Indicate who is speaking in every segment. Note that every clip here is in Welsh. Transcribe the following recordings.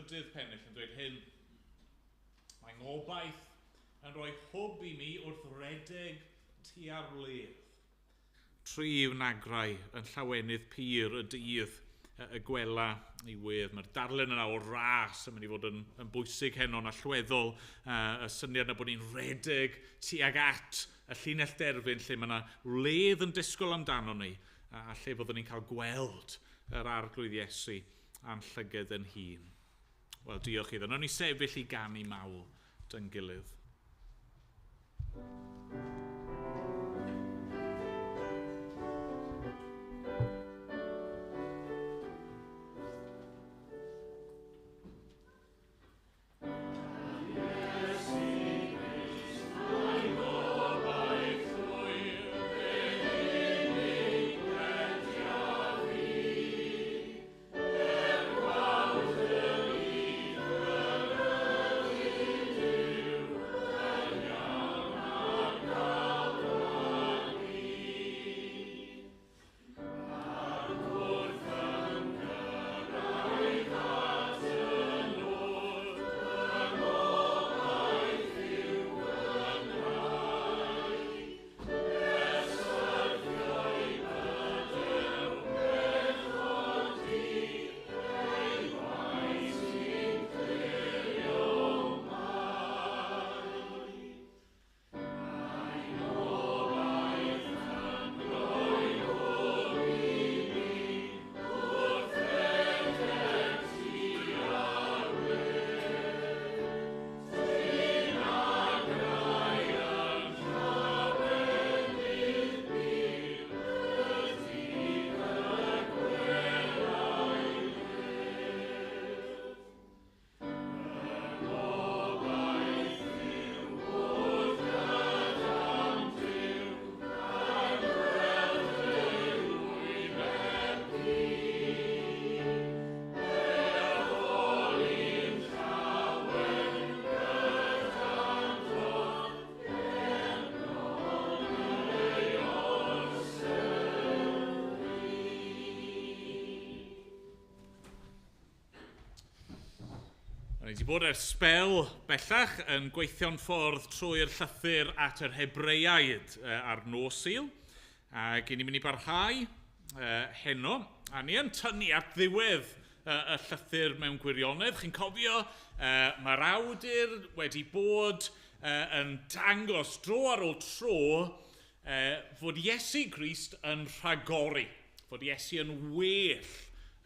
Speaker 1: trydydd pennill yn dweud hyn. Mae ngobaith yn rhoi hwb i mi wrth redeg tua'r wledd. Tri nagrau yn llawenydd pur y dydd y gwela i wedd. Mae'r darlun yna o ras yn mynd i fod yn bwysig heno'n allweddol. Y syniad yna bod ni'n redeg tuag at y llinell derfyn lle mae yna wledd yn disgwyl amdano ni a lle byddwn ni'n cael gweld yr Arglwydd Iesu a'n llyged yn hun. Wel, diolch iddo. Nawn ni sefyll i ganu mawl dy'n gilydd. Ni wedi bod ers sbel bellach yn gweithio'n ffordd trwy'r llythyr at yr Hebreiaid ar nos Sul. Ac ni'n mynd i barhau heno. A ni yn tynnu at ddiwedd y llythyr mewn gwirionedd. Chi'n cofio, mae'r awdur wedi bod yn dangos dro ar ôl tro fod Iesu Grist yn rhagori, fod Iesu yn well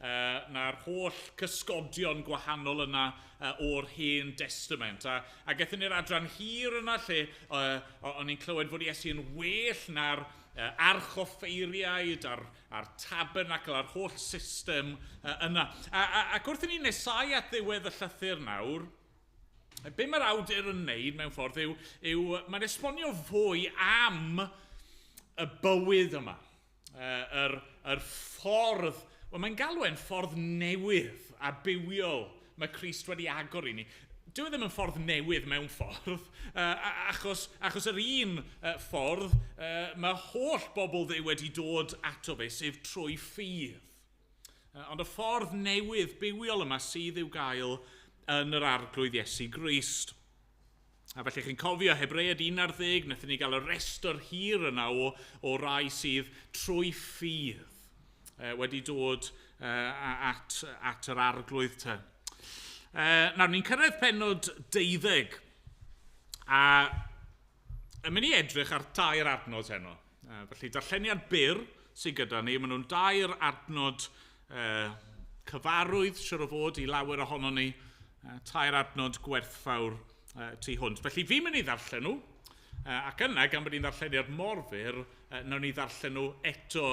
Speaker 1: na'r holl cysgodion gwahanol yna o'r Hen Testament. A gaethon ni'r adran hir yna lle o'n i'n clywed fod Iesu yn well na'r archoffeiriaid a'r tabernacl a'r holl system yna. Ac wrth i ni nesau at ddiwedd y llythyr nawr, be mae'r awdur yn wneud mewn ffordd yw mae'n esbonio fwy am y bywyd yma. Yr ffordd, wel mae'n galw e'n ffordd newydd a bywiol mae Crist wedi agor i ni. Dyw e ddim yn ffordd newydd mewn ffordd, achos yr un ffordd mae holl bobl Dduw wedi dod ato fe, sef trwy ffydd. Ond y ffordd newydd bywiol yma sydd i'w gael yn yr Arglwydd Iesu Grist. A felly chi'n cofio Hebreaid 11, wnaethon ni gael y restr hir yna o rai sydd trwy ffydd wedi dod at yr Arglwydd te. Nawr, ni'n cyrraedd pennod 12, a yn mynd i edrych ar tair adnod heno. Felly, darlleniad byr sydd gyda ni, maen nhw'n dair adnod cyfarwydd, siwr o fod, i lawer ohono ni, tair adnod gwerthfawr tu hwnt. Felly, fi'n mynd i ddarllen nhw, ac yna, gan bod ni'n ddarlleniad mor fyr, nawn ni ddarllen nhw eto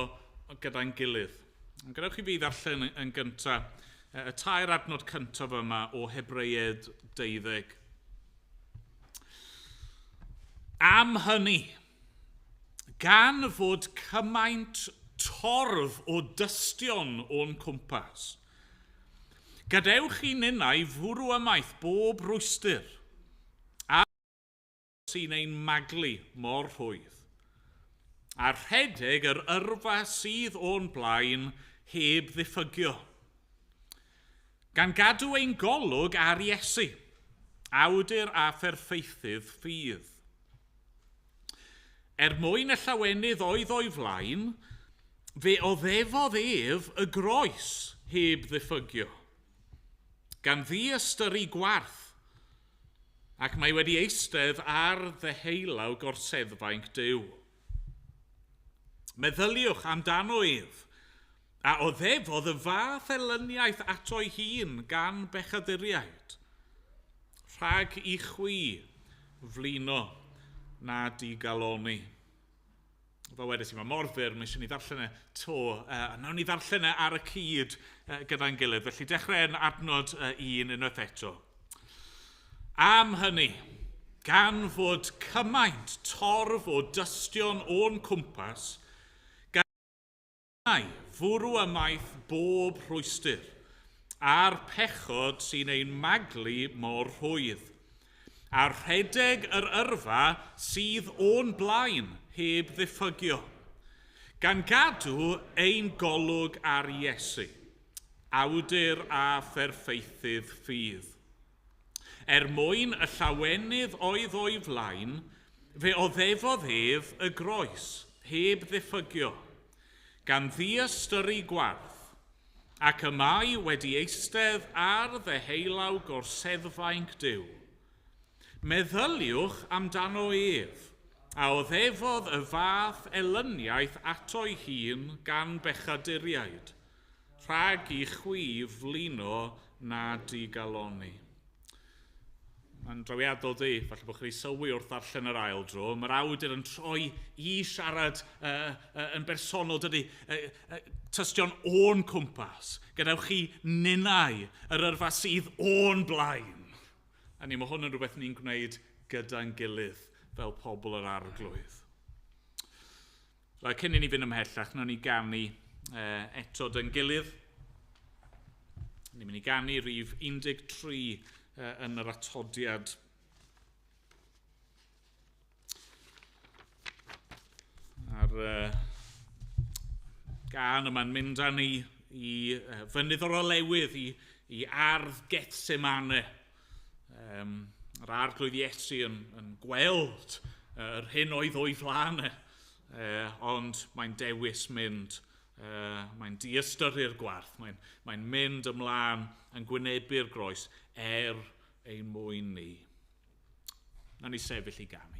Speaker 1: gyda'n gilydd. Ond gadewch i fi ddarllen yn gyntaf y tair adnod cyntaf yma o Hebreaid 12. Am hynny, gan fod cymaint torf o dystion o'n cwmpas, gadewch i ninnau fwrw ymaith bob rwystr a sy'n ein maglu mor rhwydd, a rhedeg yr yrfa sydd o'n blaen heb ddiffygio. Gan gadw ein golwg ar Iesu, awdur a pherffeithydd ffydd. Er mwyn y llawenydd oedd o'i flaen, fe oddefodd ef y groes heb ddiffygio, gan ddiystyru gwarth, ac mae wedi eistedd ar ddeheulaw gorseddfainc Duw. Meddyliwch amdano ef, a oddefodd y fath elyniaeth ato'i hun gan bechaduriaid, rhag i chwi flino na digaloni. Fel wedes i, mae mor fyr, mae eisiau ni ddarllen e to, a nawn ni ddarllen e ar y cyd gyda'n gilydd. Felly dechrau yn adnod 1 unwaith eto. Am hynny, gan fod cymaint torf o dystion o'n cwmpas, gan fwrw ymaith bob rhwystr, a'r pechod sy'n ein maglu mor rhwydd, a rhedeg yr yrfa sydd o'n blaen heb ddiffygio, gan gadw ein golwg ar Iesu, awdur a pherffeithydd ffydd. Er mwyn y llawenydd oedd o'i flaen, fe oddefodd ef y groes, heb ddiffygio, gan ddiystyru gwarth, ac y mae wedi eistedd ar ddeheulaw gorseddfainc Duw. Meddyliwch amdano ef, a oddefodd y fath elyniaeth ato'i hun gan bechaduriaid, rhag i chwi flino na digaloni. Mae'n drawiadol di, falle bod chi wedi sylwi wrth ddarllen yr ail dro. Mae'r awdur yn troi i siarad yn bersonol, dydy, tystion o'n cwmpas. Gadewch chi ninnau yr yrfa sydd o'n blaen. A ni, mae hwn yn rhywbeth ni'n gwneud gyda'n gilydd fel pobl yr Arglwydd. Wel, cyn i ni fynd ymhellach, nawn ni ganu eto dy'n gilydd. Ni'n mynd i ganu rhif 13 yn yr atodiad. A'r gân yma'n mynd â ni i fynydd o'r olewydd, i ardd Gethsemane. Yr Arglwydd Iesu yn gweld yr hyn oedd o'i flaen e, ond mae'n dewis mynd, mae'n diystyru'r gwarth, mae'n mynd ymlaen yn gwynebu'r groes er ein mwyn ni. Nawn ni sefyll i ganu.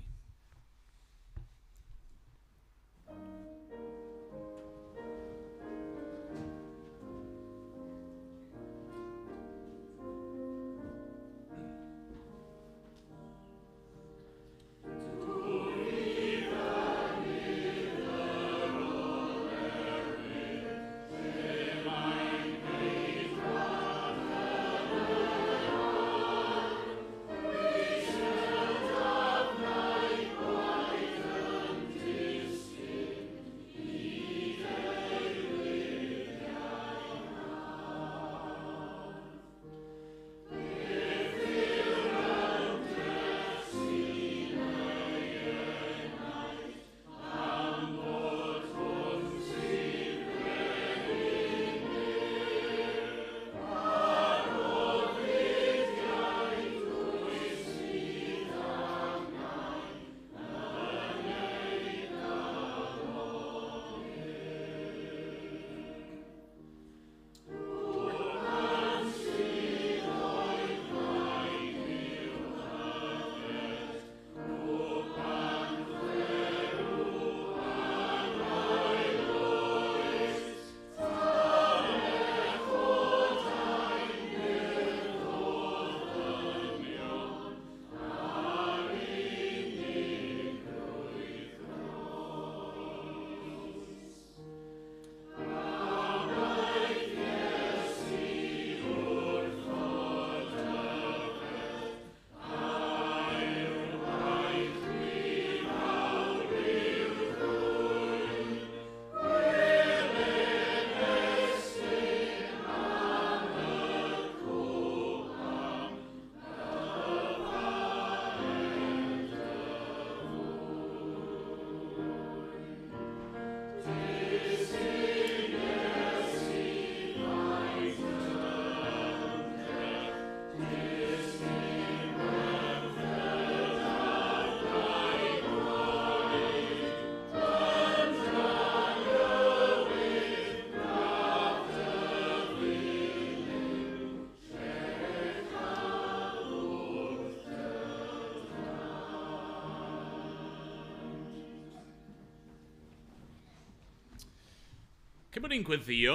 Speaker 1: Cyn bod ni'n gweddio,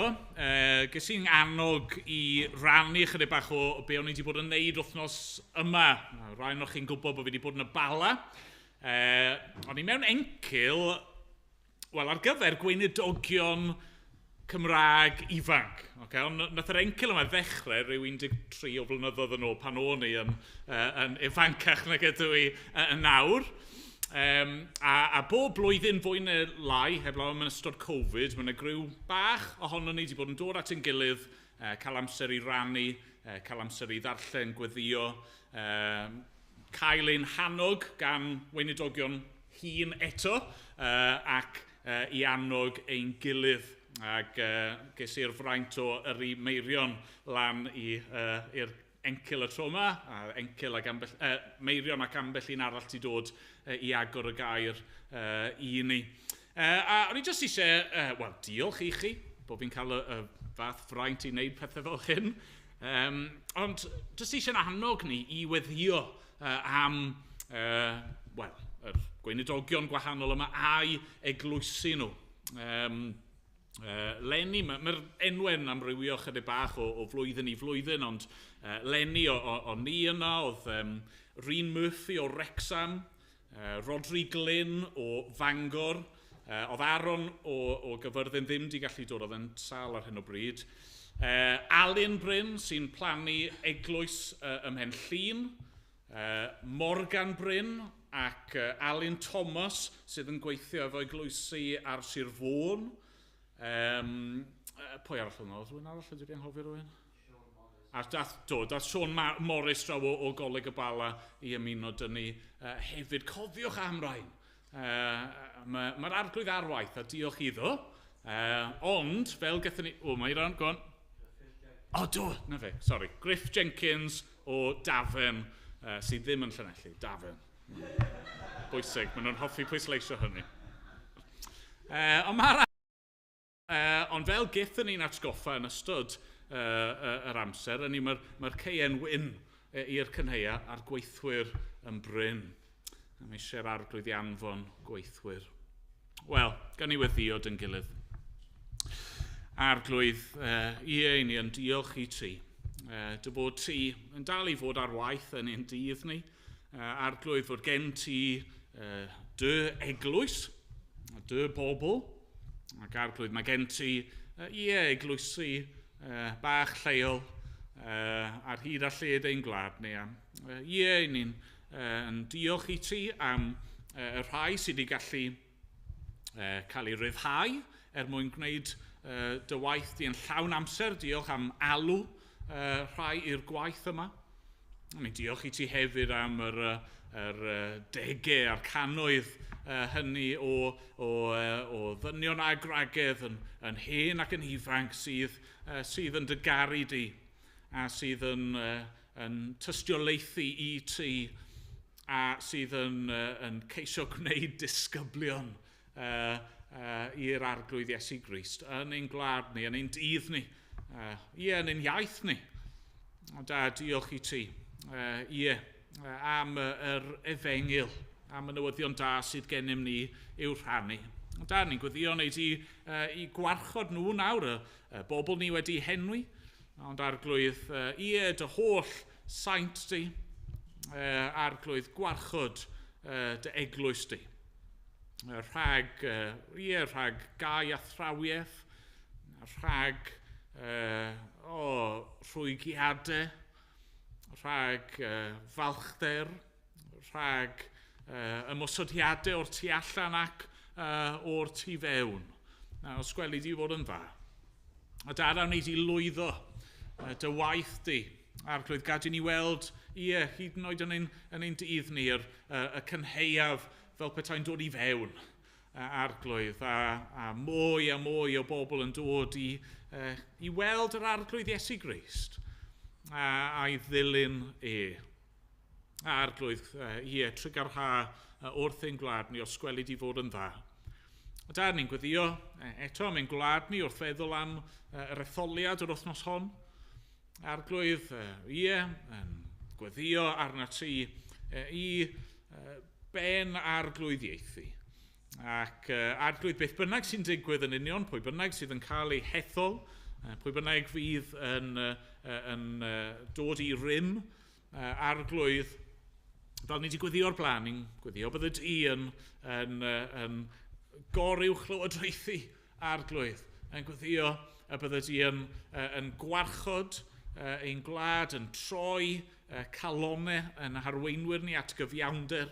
Speaker 1: ges i'n annog i rannu chydig bach o be o'n i wedi bod yn neud wythnos yma. Rai ohonoch chi'n gwybod bod fi wedi bod yn y Bala. O'n i mewn encil, wel, ar gyfer gweinidogion Cymraeg ifanc. Okay? Ond nath yr encil yma ddechrau rhyw 13 o flynyddoedd yn ôl pan o'n i yn ifancach nag ydw i yn nawr. A bob blwyddyn fwy neu lai, heblaw am yn ystod Covid, mae yna griw bach ohono ni wedi bod yn dod at ein gilydd, cael amser i rannu, cael amser i ddarllen, gweddio, cael ein hannog gan weinidogion hŷn eto, ac i annog ein gilydd. Ac ges i'r fraint o yrru Meirion lan i'r encil y tro yma, a encil ac ambell, Meirion ac ambell un arall ti dod i agor y gair i ni. A o'n i jyst eisiau, wel, diolch i chi, bod fi'n cael y fath fraint i wneud pethau fel hyn. Ond jyst eisiau'n annog ni i weddio am, wel, yr gweinidogion gwahanol yma a'i eglwysi nhw. Leni, mae'r enwau'n amrywio chydig bach o flwyddyn i flwyddyn, ond leni o ni yna, oedd Rhun Murphy o Wrexham, Rodri Glyn o Fangor, oedd Aaron o Gyfyrddin ddim di gallu dod, oedd yn sâl ar hyn o bryd. Alun Bryn sy'n plannu eglwys ym Mhen Llŷn, Morgan Bryn ac Alun Thomas sydd yn gweithio efo eglwysi ar Sir Fôn. Pwy arall yno? Oedd rhywun arall? Ydw i wedi anghofio rhywun? A dath Sean Morris draw o Goleg y Bala i ymuno dyn ni hefyd. Cofiwch am rain. Mae'r arglwydd ar waith a diolch iddo. Ond, fel gaethon ni... O, mae Iran, go on. O, do, na fe, sori. Griff Jenkins o Dafen, sydd ddim yn Llanelli. Dafen. Bwysig, maen nhw'n hoffi pwysleisio hynny. Ond mae'r ond fel gaethon ni'n atgoffa yn ystod yr amser, yn mae'r caeau'n wyn i'r cynhaea a'r gweithwyr yn brin. A mae eisiau'r arglwydd i anfon gweithwyr. Wel, gan i weddio dyn gilydd. Arglwydd, ie, ni yn diolch i ti. Dy bod ti yn dal i fod ar waith yn ein dydd ni. Arglwydd, fod gen ti dy eglwys, dy bobl. Ac arglwydd, mae gen ti, ie, eglwysi bach lleol ar hyd a lled ein gwlad ni. Ie, ni'n yn diolch i ti am y rhai sydd wedi gallu cael ei ryddhau er mwyn gwneud dy waith di yn llawn amser. Diolch am alw rhai i'r gwaith yma. Ni'n diolch i ti hefyd am yr degau a'r cannoedd hynny o ddynion a gwragedd yn hen ac yn ifanc sydd yn dy garu di a sydd yn tystiolaethu i ti a sydd yn ceisio gwneud disgyblion i'r arglwydd Iesu Grist yn ein gwlad ni, yn ein dydd ni, ie, yn ein iaith ni. O da, diolch i ti, ie, am yr efengyl, am y newyddion da sydd gennym ni i'w rhannu. Da, ni'n gweddio wneud i gwarchod nhw nawr, y bobl ni wedi henwi, ond arglwydd, ie, dy holl saint di, arglwydd gwarchod dy eglwys di. Rhag, ie, rhag gau athrawiaeth, rhag rhwygiadau, rhag falchder, rhag ymosodiadau o'r tu allan ac o'r tu fewn. Os gweli di fod yn dda. A da, wni di lwyddo dy waith di. Arglwydd, gad i ni weld, ie, hyd yn oed yn ein dydd ni, y cynhaeaf fel petai'n dod i fewn, arglwydd, a mwy a mwy o bobl yn dod i weld yr arglwydd Iesu Grist a'i ddilyn e. Arglwydd, ie, trugarha wrth ein gwlad ni, os gweli di fod yn dda. Da, ni'n gweddio eto am ein gwlad ni wrth feddwl am yr etholiad yr wythnos hon. Arglwydd, ie, yn gweddio arna ti i ben arglwyddiaethu. Ac Arglwydd, beth bynnag sy'n digwydd yn union, pwy bynnag sydd yn cael ei hethol, pwy bynnag fydd yn dod i rym, Arglwydd, fel ni wedi gweddio o'r blaen, ni'n gweddio bydde di yn goruwch lywodraethu, Arglwydd, yn gweddio y bydde di yn gwarchod ein gwlad, yn troi calonau yn harweinwyr ni at gyfiawnder.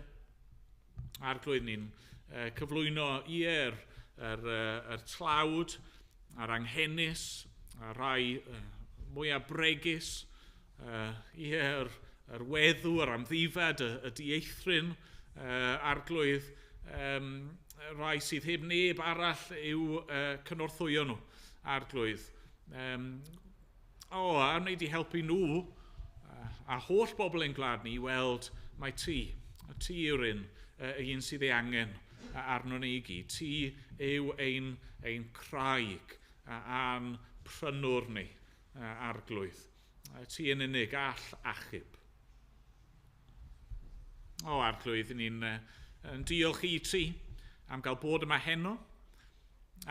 Speaker 1: Arglwydd, ni'n cyflwyno i'r yr tlawd a'r anghenus, a'r rhai mwyaf bregus, i'r weddw, yr amddifad, y dieithryn, Arglwydd, rhai sydd heb neb arall i'w cynorthwyo nhw, Arglwydd. A wneud i helpu nhw a holl bobl ein gwlad ni i weld mai ti, a ti yw'r un sydd ei angen arno ni i gyd. Ti yw ein craig a'n prynwr ni, Arglwydd. Ti yn unig all achub. O, Arglwydd, ni'n yn diolch i ti am gael bod yma heno.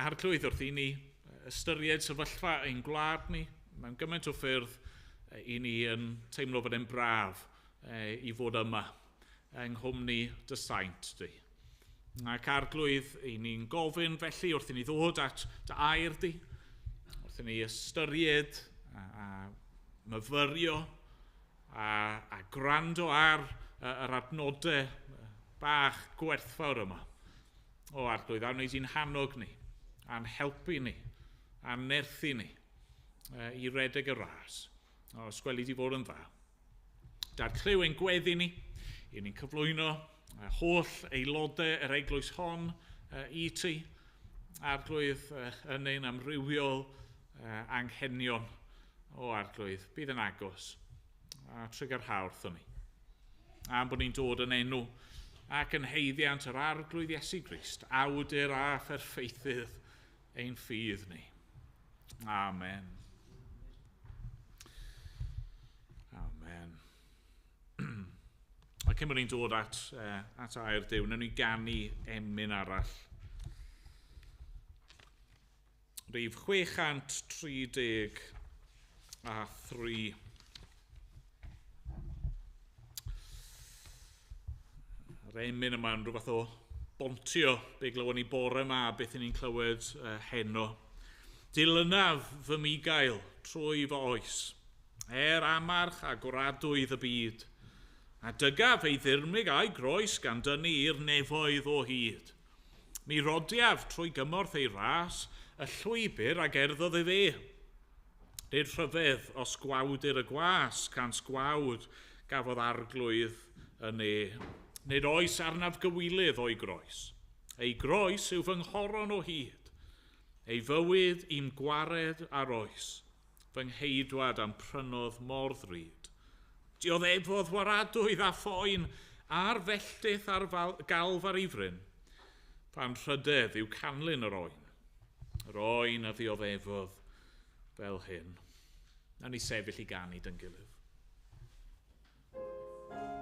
Speaker 1: Arglwydd, wrth i ni ystyried sefyllfa ein gwlad ni, mewn gymaint o ffyrdd i ni yn teimlo fod e'n braf i fod yma yng nghwmni dy saint di. Ac Arglwydd, i ni'n gofyn felly wrth i ni ddod at dy air di, wrth i ni ystyried a myfyrio a gwrando ar yr adnodau bach gwerthfawr yma. O Arglwydd, a wneud i'n hannog ni, a'n helpu ni, a'n nerthu ni i redeg y ras. O, sgweli di fod yn dda. Dad, clyw ein gweddi ni, i ni'n cyflwyno holl aelodau yr eglwys hon i ti, Arglwydd, yn ein amrywiol anghenion. O Arglwydd, bydd yn agos a trugarha wrthon ni. Am bod ni'n dod yn enw ac yn haeddiant yr Arglwydd Iesu Grist, awdur a pherffeithydd ein ffydd ni. Amen. Amen. A cyn bod ni'n dod at air Duw, wnawn ni ganu emyn arall. Rhif 633. Yr emyn yma yn rhywbeth o bontio be glywon ni bore yma a beth ni'n clywed heno. Dilynaf fy migail trwy fy oes, er amarch a gwradwydd y byd, a dygaf ei ddirmyg a'i groes gan dynnu i'r nefoedd o hyd. Mi rodiaf trwy gymorth ei ras y llwybr a gerddodd ei fe. Nid rhyfedd os gwawdur y gwas, cans gwawd gafodd Arglwydd y ne. Nid oes arnaf gywilydd o'i groes. Ei groes yw fy nghoron o hyd. Ei fywyd i'm gwared ar oes. Fy ngheidwad am prynodd mor ddrud. Dioddefodd waradwydd a phoen a'r felltith ar galf ar ei fryn. Fan rhydedd yw canlyn yr oen. Yr oen a ddioddefodd fel hyn. Nawn ni sefyll i ganu dy'n gilydd.
Speaker 2: Amen.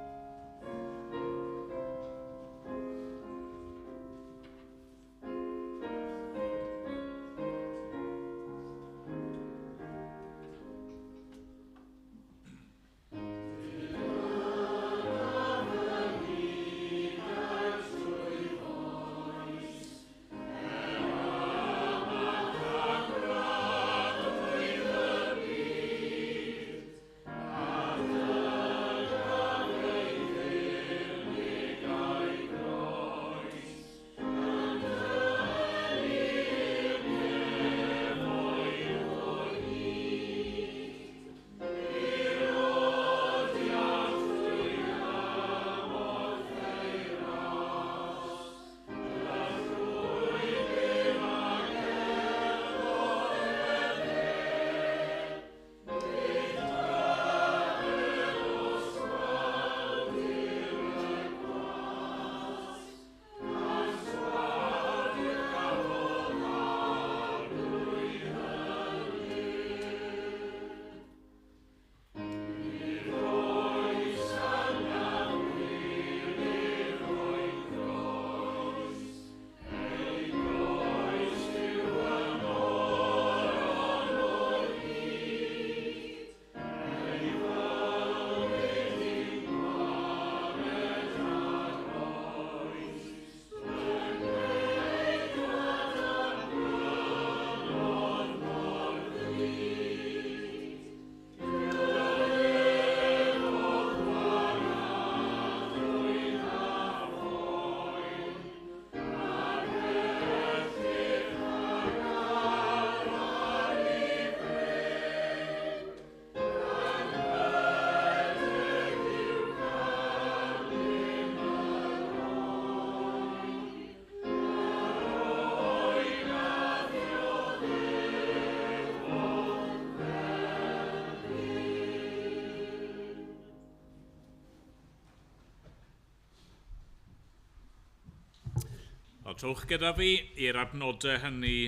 Speaker 1: Wel, trowch gyda fi i'r adnodau hynny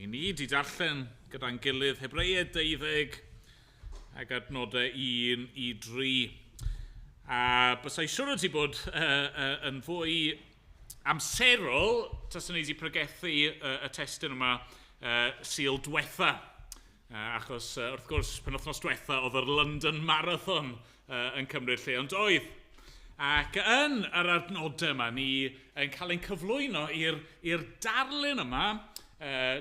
Speaker 1: i ni di darllen gyda'n gilydd Hebreiaid 12 ac adnodau 1 i 3. A bysai siwr o ti bod yn fwy amserol taswn ni wedi pregethu y testun yma Sul diwetha. Achos wrth gwrs penwythnos diwetha oedd yr London Marathon yn cymryd lle, ond oedd. Ac yn yr adnodau yma, ni yn cael ein cyflwyno i'r darlun yma,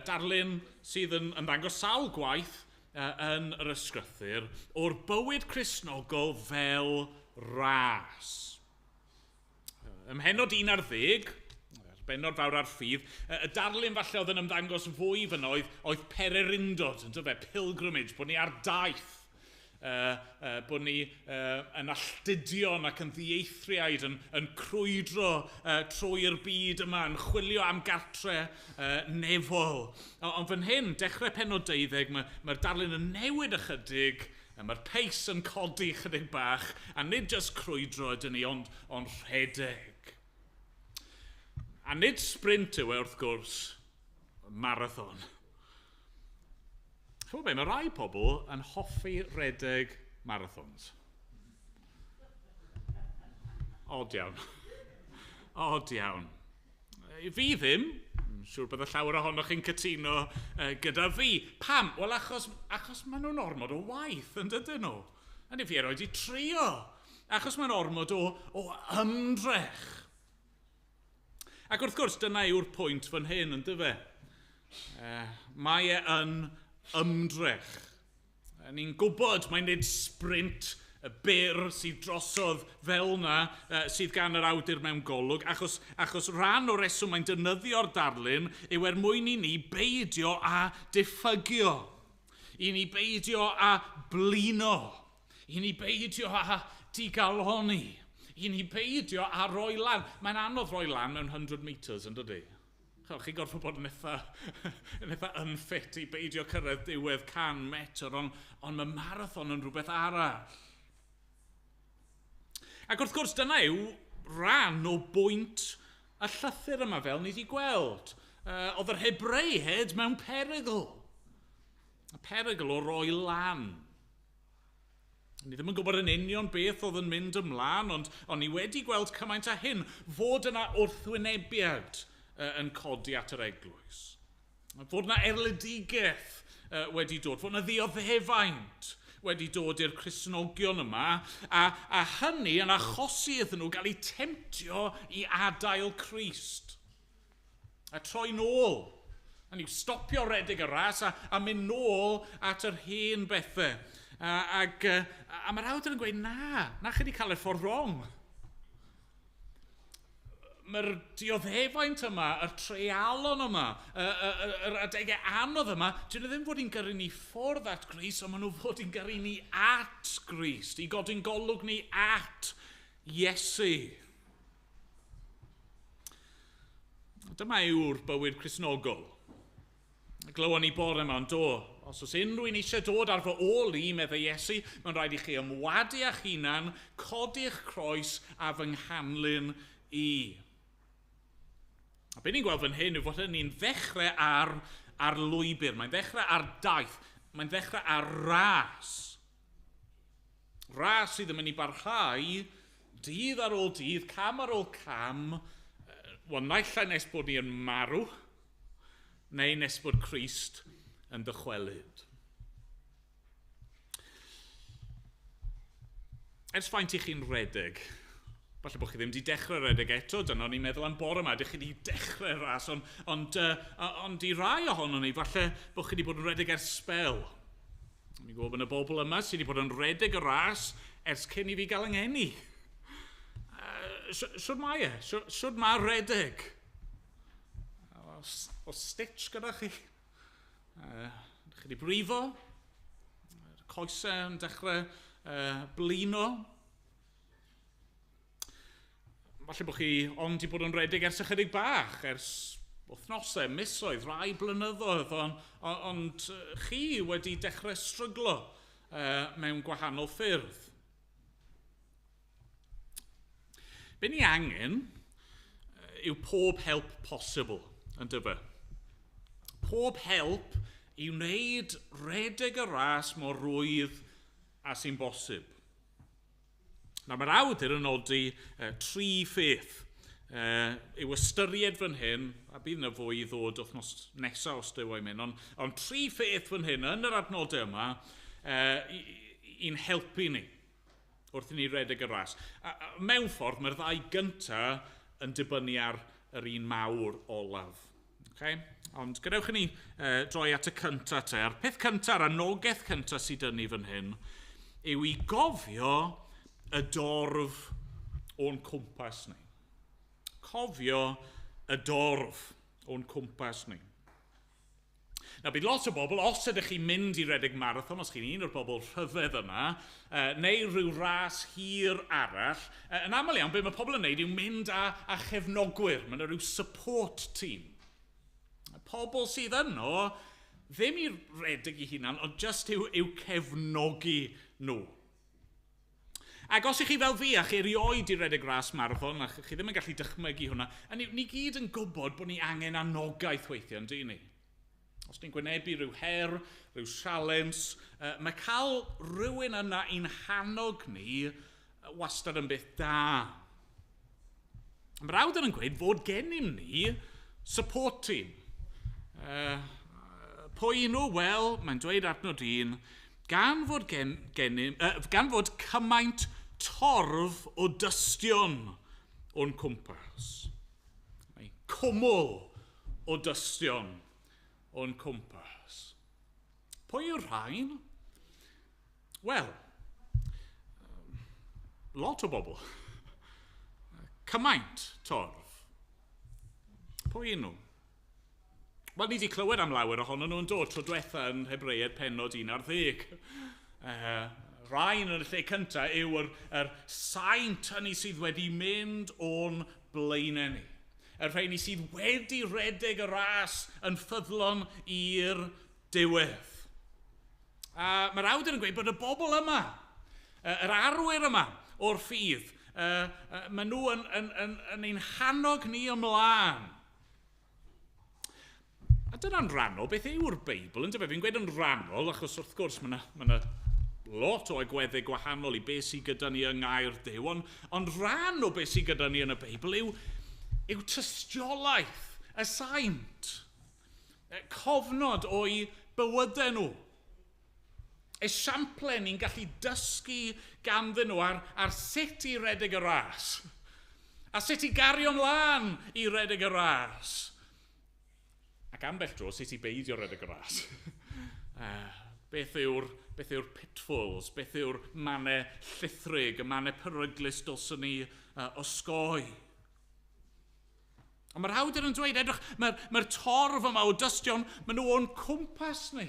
Speaker 1: darlun sydd yn ymddangos sawl gwaith yn yr ysgrythur, o'r bywyd Cristnogol fel ras. Ym mhennod 11, yr bennod fawr ar ffydd, y darlun falle oedd yn ymddangos fwy fyna oedd pererindod, yn dyfe, pilgrimage, bod ni ar daith. Bod ni yn alltudion ac yn ddieithriaid, yn crwydro trwy'r byd yma, yn chwilio am gartre nefol. Ond fan hyn, dechrau pennod 12, mae'r darlun yn newid ychydig, mae'r pace yn codi chydig bach, a nid jyst crwydro ydyn ni, ond rhedeg. A nid sprint yw e, wrth gwrs, marathon. Chymod be, mae rai pobl yn hoffi rhedeg marathons. Od iawn. Od iawn. Fi ddim, siŵr bydd y llawer ohonoch chi'n cytuno gyda fi. Pam? Wel, achos maen nhw'n ormod o waith, yn dydyn nhw. A ni fi erioed i trio. Achos mae'n ormod o ymdrech. Ac wrth gwrs, dyna yw'r pwynt fan hyn, yn dyfe. Mae e yn ymdrech. Ni'n gwybod mae'n nid sprint y byr sydd drosodd fel yna sydd gan yr awdur mewn golwg, achos rhan o'r reswm mae'n defnyddio'r darlun yw er mwyn i ni beidio a diffygio, i ni beidio a blino, i ni beidio a digaloni, i ni beidio a roi lan. Mae'n anodd roi lan mewn 100 metres, yn dydi? Chi'n gorfod bod yn eitha unfit i beidio cyrraedd diwedd 100 metr, ond mae marathon yn rhywbeth arall. Ac wrth gwrs, dyna yw rhan o bwynt y llythyr yma fel ni wedi gweld. Oedd yr Hebreiaid mewn perygl. Y perygl o roi lan. Ni ddim yn gwybod yn union beth oedd yn mynd ymlaen, ond ni wedi gweld cymaint â hyn, fod yna wrthwynebiad yn codi at yr eglwys. Fod yna erledigaeth wedi dod, fod yna ddioddefaint wedi dod i'r Cristnogion yma, a hynny yn achosi iddyn nhw gael eu temtio i adael Crist. A troi nôl. A ni'n stopio redeg y ras a mynd nôl at yr hen bethau. A mae'r awdur yn gweud, na chi wedi cael y ffordd wrong. Mae'r dioddefaint yma, y treialon yma, yr adegau anodd yma, dyn nhw ddim fod i'n gyrru ni ffwrdd at Grist, ond maen nhw fod i'n gyrru ni at Grist, i godi'n golwg ni at Iesu. Dyma yw'r bywyd Cristnogol. Glywon ni bore yma, ond do, os oes unrhyw un eisiau dod ar fy ôl i, meddai Iesu, mae'n rhaid i chi ymwadu â'ch hunan, codi'ch croes a fy nghanlyn i. A be ni'n gweld fan hyn yw fod ni'n ddechrau ar lwybr, mae'n ddechrau ar daith, mae'n ddechrau ar ras. Ras sydd yn mynd i barhau dydd ar ôl dydd, cam ar ôl cam, wel, naill ai nes bod ni yn marw, neu nes bod Crist yn dychwelyd. Ers faint i chi'n redeg? Falle bod chi ddim wedi dechrau redeg eto, dyna o'n i'n meddwl am bore yma, ydych chi wedi dechrau ras, ond i rai ohonon ni, falle bod chi wedi bod yn redeg ers sbel. Ni'n gwybod bod y bobl yma sydd wedi bod yn redeg y ras ers cyn i fi gael yng ngeni. Shwd mae e? Shwd mae redeg? O stitch gyda chi? Ydych chi wedi brifo? Coesau yn dechrau blino? Falle bod chi ond wedi bod yn redeg ers ychydig bach, ers wythnosau, misoedd, rai blynyddoedd, ond chi wedi dechrau stryglo mewn gwahanol ffyrdd. Be ni angen yw pob help posibl, yn dyfe? Pob help i wneud redeg y ras mor rwydd a sy'n bosib. Nawr, mae'r awdur yn nodi tri pheth i'w ystyried fan hyn, a bydd yna fwy i ddod wythnos nesaf os Duw o'i mynd, ond tri pheth fan hyn yn yr adnodau yma i'n helpu ni wrth i ni redeg y ras. A mewn ffordd, mae'r ddau gyntaf yn dibynnu ar yr un mawr olaf. Okay? Ond gadewch i ni droi at y cyntaf te. A'r peth cyntaf, a'r anogaeth cyntaf sydd dyn ni fan hyn, yw i gofio y dorf o'n cwmpas ni. Cofio y dorf o'n cwmpas ni. Nawr, bydd lot o bobl, os ydych chi'n mynd i redeg marathon, os chi'n un o'r bobl rhyfedd yma, neu rhyw ras hir arall, yn aml iawn, beth mae pobl yn neud yw mynd â chefnogwyr. Mae yna rhyw support team. Pobl sydd yno, ddim i redeg i hunan, ond just i'w cefnogi nhw. Ac os ych chi fel fi, a chi erioed i redeg ras marathon, a chi ddim yn gallu dychmygu hwnna, a ni gyd yn gwybod bod ni angen anogaeth weithiau, yn dyn ni? Os ni'n gwynebu rhyw her, rhyw sialens, mae cael rhywun yna i'n hannog ni wastad yn beth da. Mae'r awdur yn gweud fod gennym ni support team. Pwy nhw? Wel, mae'n dweud adnod 1, gan fod cymaint torf o dystion o'n cwmpas. Mae cwmwl o dystion o'n cwmpas. Pwy yw'r rhain? Wel, lot o bobl. Cymaint torf. Pwy yw nhw? Wel, ni wedi clywed am lawer ohonyn nhw'n dod tro diwetha yn Hebreiaid pennod 11. Rhain yn y lle cyntaf yw yr saint hynny sydd wedi mynd o'n blaenau ni. Y rheini sydd wedi redeg y ras yn ffyddlon i'r diwedd. A mae'r awdur yn gweud bod y bobl yma, yr arwyr yma o'r ffydd, maen nhw yn ein hannog ni ymlaen. A dyna'n rhannol beth yw'r Beibl, yn dyfe? Fi'n gweud yn rhannol, achos wrth gwrs mae yna lot o agweddau gwahanol i beth sydd gyda ni yng ngair Duw, ond rhan o beth sydd gyda ni yn y Beibl yw tystiolaeth y saint, cofnod o'i bywydau nhw. Esiample ni'n gallu dysgu ganddyn nhw ar sut i redeg y ras, a sut i gario ymlaen i redeg y ras. Ac ambell dro, sut i beidio redeg y ras. Beth yw'r pitfalls, beth yw'r mannau llithrig, y mannau peryglus dylswn ni osgoi? Ond mae'r awdur yn dweud, edrych, mae torf yma o dystion, maen nhw o'n cwmpas ni.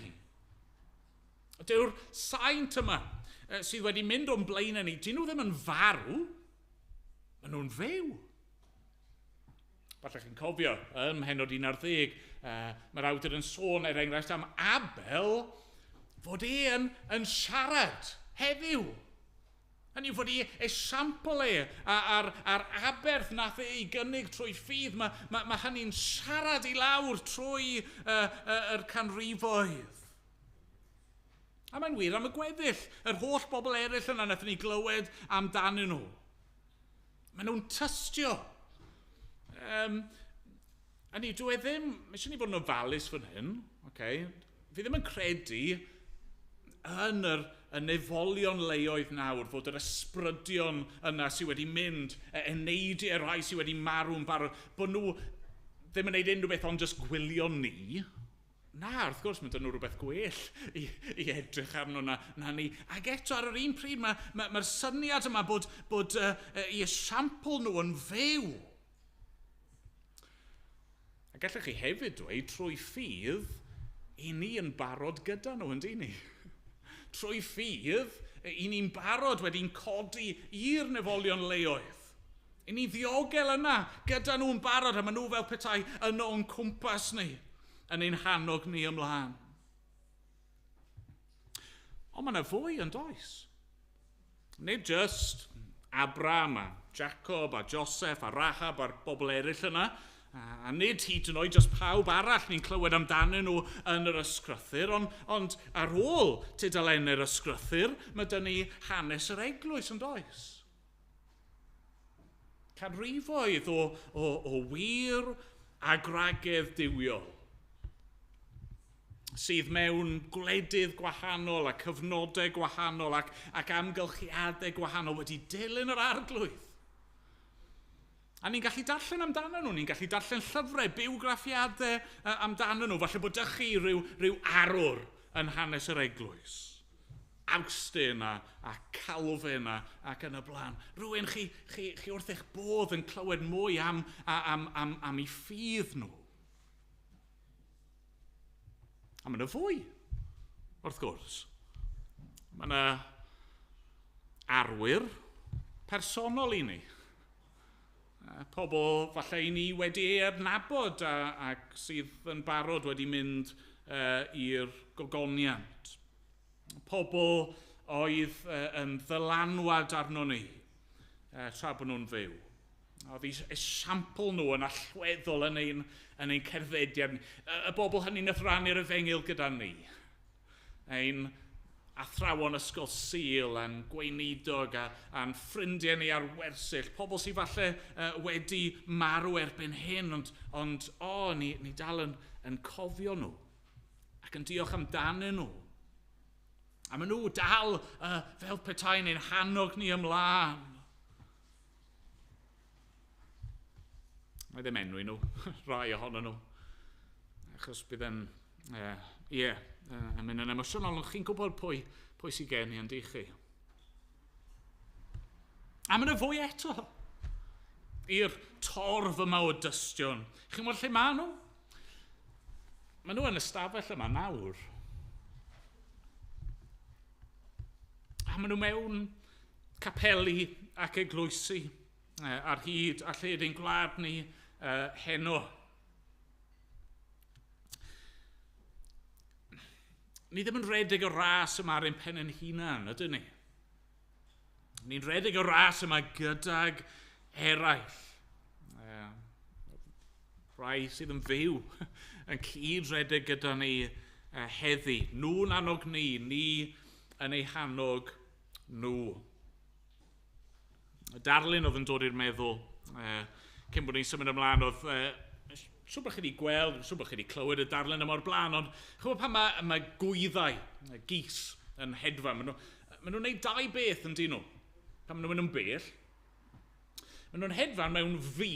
Speaker 1: Dyw'r saint yma sydd wedi mynd o'n blaenau ni, dyn nhw ddim yn farw, maen nhw'n fyw. Falle chi'n cofio, ym mhennod 11, mae'r awdur yn sôn er enghraifft am Abel, fod e yn siarad heddiw. Hynny yw fod ei esiampl e a'r aberth nath e ei gynnig trwy ffydd, mae hynny'n siarad i lawr trwy yr canrifoedd. A mae'n wir am y gweddill, yr holl bobl eraill yna nathon ni glywed amdanyn nhw. Maen nhw'n tystio. A ni, dwi e ddim, mae eisiau ni fod yn ofalus fan hyn, okay? Fi ddim yn credu yn y nefolion leoedd nawr fod yr ysbrydion yna sydd wedi mynd, eneidiau rhai sydd wedi marw'n barod, bod nhw ddim yn gwneud unrhyw beth ond just gwylio ni. Na, wrth gwrs, mae dyn nhw rhywbeth gwell i edrych arno na ni. Ac eto, ar yr un pryd, mae syniad yma bod i esiampl nhw yn fyw. A gallech chi hefyd dweud, trwy ffydd, i ni yn barod gyda nhw, yn dyn ni? Trwy ffydd, i ni'n barod wedi'n codi i'r nefolion leoedd. I ni ddiogel yna gyda nhw'n barod, a maen nhw fel petai yno o'n cwmpas ni, yn ein hannog ni ymlaen. Ond mae yna fwy yn does. Nid just Abraham a Jacob a Joseph a Rahab a'r bobl eraill yna, a nid hyd yn oed jyst pawb arall ni'n clywed amdanyn nhw yn yr ysgrythyr, ond, ond ar ôl tudalennau'r ysgrythyr, mae dyn ni hanes yr eglwys yn does. Canrifoedd o, o, o wir a gwragedd duwiol sydd mewn gwledydd gwahanol a cyfnodau gwahanol ac, ac amgylchiadau gwahanol wedi dilyn yr arglwydd. A ni'n gallu darllen amdano nhw, ni'n gallu darllen llyfrau, bywgraffiadau amdano nhw. Falle bod ych chi rhyw, rhyw arwr yn hanes yr eglwys. Awstin a, a Calvin a, ac yn y blaen. Rwy'n chi, chi, chi wrth eich bodd yn clywed mwy am, am, am, am eu ffydd nhw. A mae yna fwy, wrth gwrs. Mae yna arwyr personol i ni. Pobl falle i ni wedi ei adnabod a, ac sydd yn barod wedi mynd uh, i'r gogoniant. Pobl oedd uh, yn ddylanwad arno ni uh, tra bod nhw'n fyw. Oedd eu esiampl nhw yn allweddol yn ein, yn ein cerddediad. Y, y bobl hynny nath rannu'r efengyl gyda ni. Ein athrawon ysgol Sul a'n gweinidog a, a'n ffrindiau ni ar wersyll, pobl sydd falle uh, wedi marw erbyn hyn, ond, ond o, oh, ni, ni dal yn, yn cofio nhw ac yn diolch amdanyn nhw. A maen nhw dal uh, fel petai ni'n hannog ni ymlaen. Mae ddim enwi nhw, rai ohonyn nhw. Achos bydd yn, ie, uh, yeah, uh, yn mynd yn emosiynol, ond chi'n gwybod pwy, pwy sy'n gen i yn di chi. A mae yna fwy eto i'r torf yma o dystion. Chi'n gwybod lle maen nhw? Maen nhw yn y stafell yma nawr. A maen nhw mewn capeli ac eglwysi ar hyd a lled ein gwlad ni heno. Ni ddim yn rhedeg y ras yma ar ein pen ein hunan, ydyn ni? Ni'n rhedeg y ras yma gydag eraill. Rhai sydd yn fyw yn cyd-redeg gyda ni heddi. Nhw'n annog ni, ni yn ei hannog nhw. Y darlun oedd yn dod i'r meddwl cyn bod ni'n symud ymlaen oedd, e, siŵr bod chi wedi gweld, siŵr bod chi wedi clywed y darlun yma o'r blaen, ond chymod pan mae, mae gwyddau, gys, yn hedfan, maen nhw'n maen nhw'n gwneud dau beth yn dyn nhw. Pan maen nhw'n mynd yn bell, maen nhw'n hedfan mewn fi,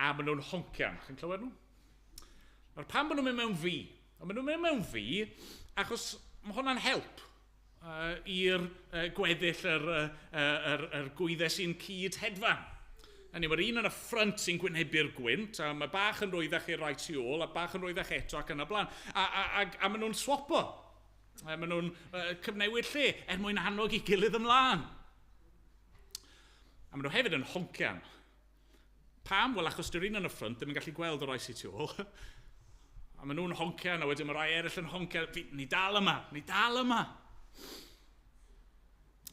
Speaker 1: a maen nhw'n honcian. Chi'n clywed nhw? Nawr, pam maen nhw'n mynd mewn fi? Ond maen nhw'n mynd mewn fi achos mae hwnna'n help uh, i'r uh, gweddill yr, uh, yr, yr gwyddau sy'n cyd hedfan. Hynny, mae'r un yn y ffrynt sy'n gwynebu'r gwynt, a mae bach yn rwyddach i'r rai tu ôl, a bach yn rwyddach eto ac yn y blaen. A, a, a, a maen nhw'n swapo. A maen nhw'n uh, cyfnewid lle er mwyn annog i gilydd ymlaen. A maen nhw hefyd yn honcian. Pam? Wel, achos dyw'r un yn y ffrynt ddim yn gallu gweld y rai sy'n tu ôl. A maen nhw'n honcian, a wedyn mae rai eraill yn honcian. Ni dal yma, ni dal yma.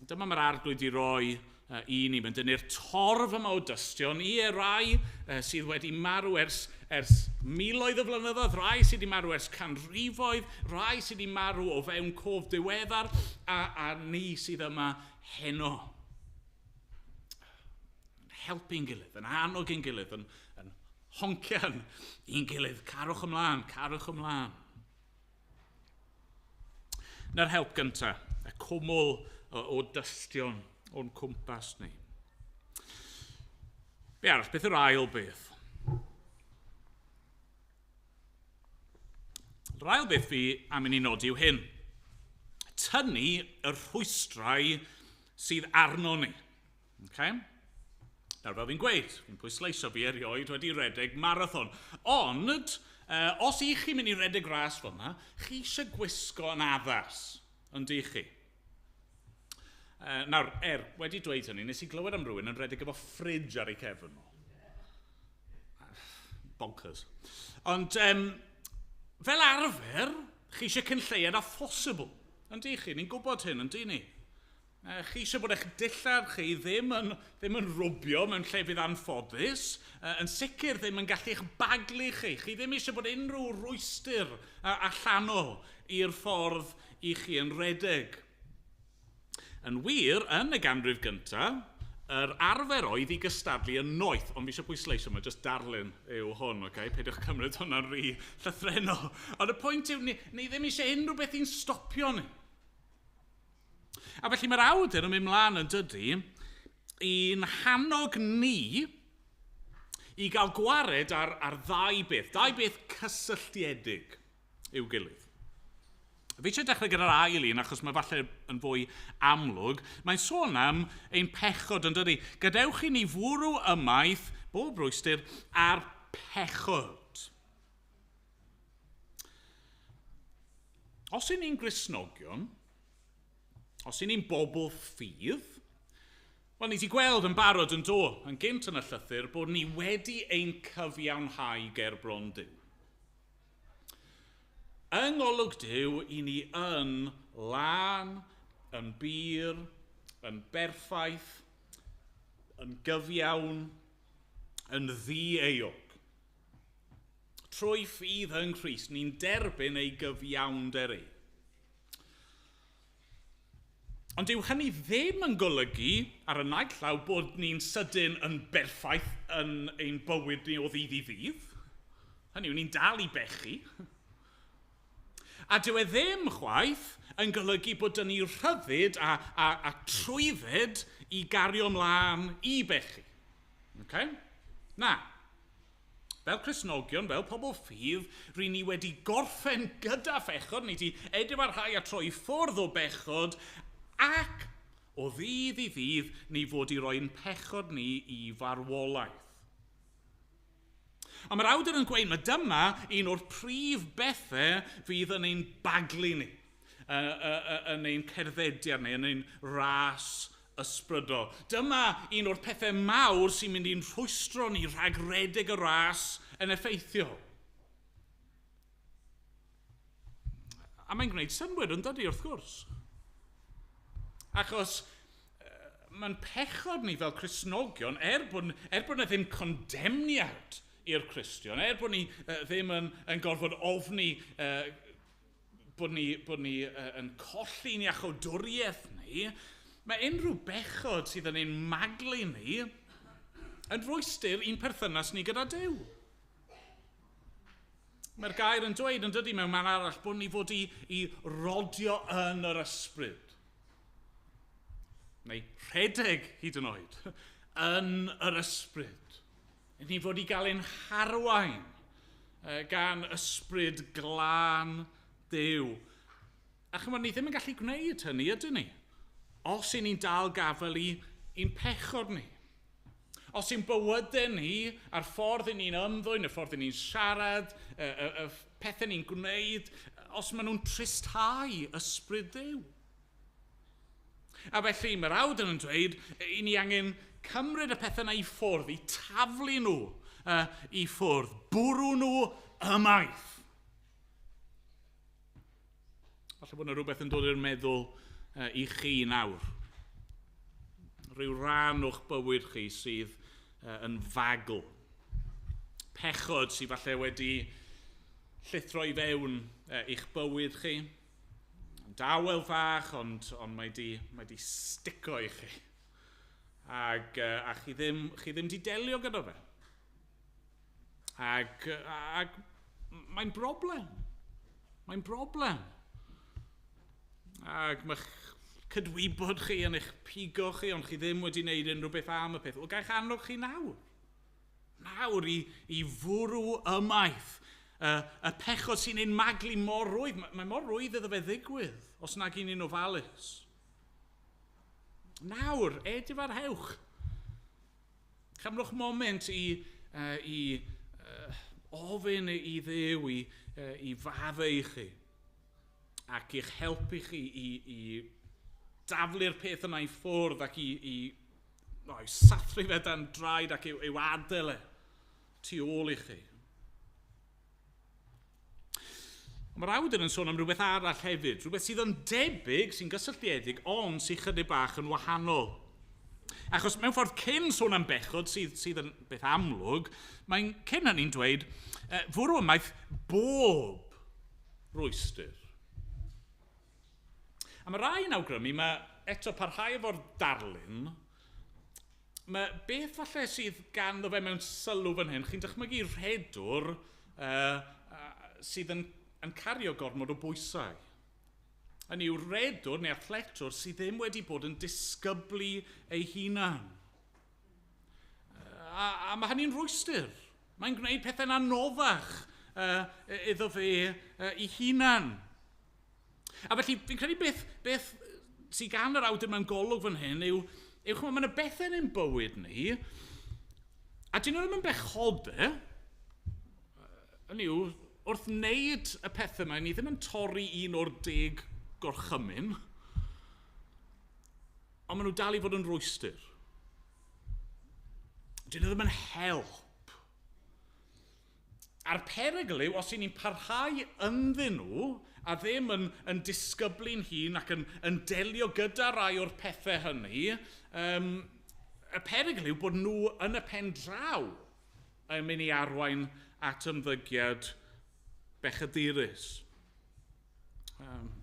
Speaker 1: Dyma mae'r arglwydd i roi uh, i ni. Mae'n dynnu'r torf yma o dystion i e rai uh, sydd wedi marw ers, ers miloedd o flynyddoedd, rai sydd wedi marw ers canrifoedd, rai sydd wedi marw o fewn cof diweddar, a, a ni sydd yma heno. Yn helpu'n gilydd, yn annog ein gilydd, yn, yn honcian i'n gilydd. Carwch ymlaen, carwch ymlaen. Na'r help gyntaf, y cwmwl o, o dystion o'n cwmpas ni. Be arall, beth yw'r ail beth? Yr ail beth fi am i ni nodi yw hyn. Tynnu y rhwystrau sydd arno ni. Okay? Nawr, fel fi'n gweud, fi'n pwysleisio fi erioed wedi redeg marathon. Ond, uh, os i chi'n mynd i redeg ras fel yna, chi eisiau gwisgo yn addas, yn di chi? Uh, nawr, er, wedi dweud hynny, nes i glywed am rhywun yn redeg efo ffridge ar ei cefn nhw. Bonkers. Ond, um, fel arfer, chi eisiau cyn lleied a phosibl. Yn di chi? Ni'n gwybod hyn, yn di ni? Chi eisiau bod eich dillad chi ddim yn rwbio mewn llefydd anffodus, yn sicr ddim yn gallu eich baglu chi. Chi ddim eisiau bod unrhyw rwystr allanol i'r ffordd i chi yn redeg. Yn wir, yn y ganrif gyntaf, yr arfer oedd i gystadlu yn noeth, ond fi eisiau pwysleisio, mae jyst darlun yw hwn, okay? Peidiwch cymryd hwnna'n rhy llythrennol. Ond y pwynt yw, ni ddim eisiau unrhyw beth i'n stopio ni. A felly mae'r awdur yn mynd mlaen yn dydy i'n hannog ni i gael gwared ar ddau beth cysylltiedig i'w gilydd. Fi eisiau dechrau gyda'r ail un, achos mae falle yn fwy amlwg. Mae'n sôn am ein pechod yn dydy. Gadewch i ni fwrw ymaith, bob rwystr, a'r pechod. Os y'n ni'n Gristnogion, os y'n ni'n bobl ffydd, wel, ni wedi gweld yn barod yn do, yn gynt yn y llythyr, bod ni wedi ein cyfiawnhau ger bron Duw. Yng ngolwg Duw, i ni yn lân, yn bur, yn berffaith, yn gyfiawn, yn ddi-euog. Trwy ffydd yng Nghrist, ni'n derbyn ei gyfiawnder ei. Ond dyw hynny ddim yn golygu ar y naill llaw bod ni'n sydyn yn berffaith yn ein bywyd ni o ddydd i ddydd. Hynny yw, ni'n dal i bechu. A dyw e ddim chwaith yn golygu bod dyn ni rhyddid a trwydded i gario mlaen i bechu. Okay? Na. Fel Cristnogion, fel pobl ffydd, ry'n ni wedi gorffen gyda phechod, ni wedi edifarhau a troi ffwrdd o bechod, ac o ddydd i ddydd ni fod i roi'n pechod ni i farwolaeth. A mae'r awdur yn gweud, mae dyma un o'r prif bethau fydd yn ein baglu ni, yn ein cerddediad ni, yn ein ras ysbrydol. Dyma un o'r pethau mawr sy'n mynd i'n rhwystro ni rhag redeg y ras yn effeithiol. A mae'n gwneud synnwyr yn dydi, wrth gwrs. Achos mae'n pechod ni fel Cristnogion, er bod yna ddim condemniad i'r Cristion, er bod ni ddim yn gorfod ofni bod ni yn colli'n iachawdwriaeth ni, mae unrhyw bechod sydd yn ein maglu ni yn rwystr i'n perthynas ni gyda Duw. Mae'r gair yn dweud yn dydy mewn man arall bod ni fod i rodio yn yr ysbryd. Neu rhedeg hyd yn oed yn yr ysbryd. Ni fod i gael ein harwain gan ysbryd glân Duw. A chymod, ni ddim yn gallu gwneud hynny, ydyn ni? Os y'n ni'n dal gafael i'n pechod ni. Os y'n bywydau ni, a'r ffordd y'n ni'n ymddwyn, y ffordd y'n ni'n siarad, y pethau ni'n gwneud, os maen nhw'n tristhau ysbryd Duw. A felly mae'r awdur yn dweud, i ni angen cymryd y pethau yna i ffwrdd, i taflu nhw i ffwrdd, bwrw nhw ymaith. Falle bod yna rhywbeth yn dod i'r meddwl i chi nawr. Rhyw ran o'ch bywyd chi sydd yn fagl. Pechod sydd falle wedi llithro i fewn i'ch bywyd chi. Dawel fach, ond mae di stico i chi. Ac chi ddim di delio gyda fe. Ac mae'n broblem. Mae'n broblem. Ac mae'ch cydwybod chi yn eich pigo chi, ond chi ddim wedi wneud unrhyw beth am y peth. Wel, gael eich annog chi nawr. Nawr i fwrw ymaith. Y pechod sy'n ein maglu mor rwydd. Mae mor rwydd iddo fe ddigwydd, os nag y'n ni'n ofalus. Nawr, edifarhewch. Cymrwch moment i ofyn i Dduw i faddau i chi ac i'ch helpu chi i daflu'r peth yna i ffwrdd ac i sathru fe dan draed ac i'w adael e tu ôl i chi. Ond mae'r awdur yn sôn am rhywbeth arall hefyd, rhywbeth sydd yn debyg, sy'n gysylltiedig, ond sy'n chydig bach yn wahanol. Achos mewn ffordd cyn sôn am bechod, sydd yn beth amlwg, mae'n cyn hynny'n dweud, fwrw ymaith bob rwystr. A mae rhai yn awgrymu, mae eto parhau efo'r darlun, mae beth falle sydd ganddo fe mewn sylw fan hyn, chi'n dychmygu rhedwr sydd yn cario gormod o bwysau. Hynny yw rhedwr neu athletwr sydd ddim wedi bod yn disgyblu ei hunan. A mae hynny'n rwystr. Mae'n gwneud pethau'n anoddach iddo fe ei hunan. A felly, fi'n credu beth sydd gan yr awdur mewn golwg fan hyn yw ch'mod, mae yna bethau yn ein bywyd ni, a dyn nhw ddim yn bechodau, hynny yw, wrth wneud y pethau yma, ni ddim yn torri un o'r 10 gorchymyn, ond maen nhw dal i fod yn rwystr. Dyn nhw ddim yn help. A'r perygl yw, os y'n ni'n parhau ynddyn nhw, a ddim yn disgyblu'n hun ac yn delio gyda rai o'r pethau hynny, y perygl yw bod nhw yn y pen draw yn mynd i arwain at ymddygiad bechadurus.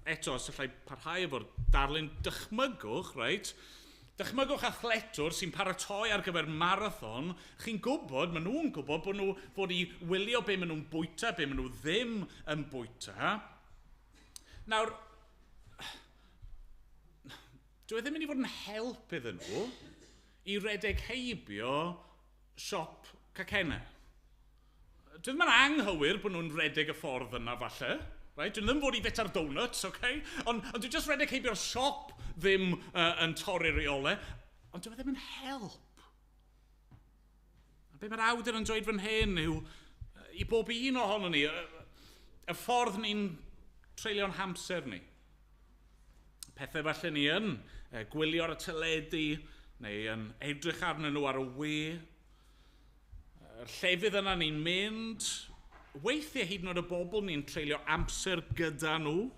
Speaker 1: Eto, os allai parhau efo'r darlun, dychmygwch, reit? Dychmygwch athletwr sy'n paratoi ar gyfer marathon, chi'n gwybod, maen nhw'n gwybod bod nhw fod i wylio be maen nhw'n bwyta, be maen nhw ddim yn bwyta. Nawr, dwi ddim yn mynd i fod yn help iddyn nhw i redeg heibio siop cacennau. Dwi ddim yn anghywir bod nhw'n redeg y ffordd yna falle. Right? Dwi ddim fod i fita'r donuts, okay? Ond dwi just redeg heibio'r siop ddim yn torri'r reolau, ond dwi ddim yn help. A be mae'r awdur yn dweud fan hyn yw, i bob un ohono ni, y ffordd ni'n treulio'n hamser ni. Pethau falle ni yn gwylio ar y teledu, neu yn edrych arnyn nhw ar y we. Yr llefydd yna ni'n mynd, weithiau hyd yn oed y bobl ni'n treulio amser gyda nhw,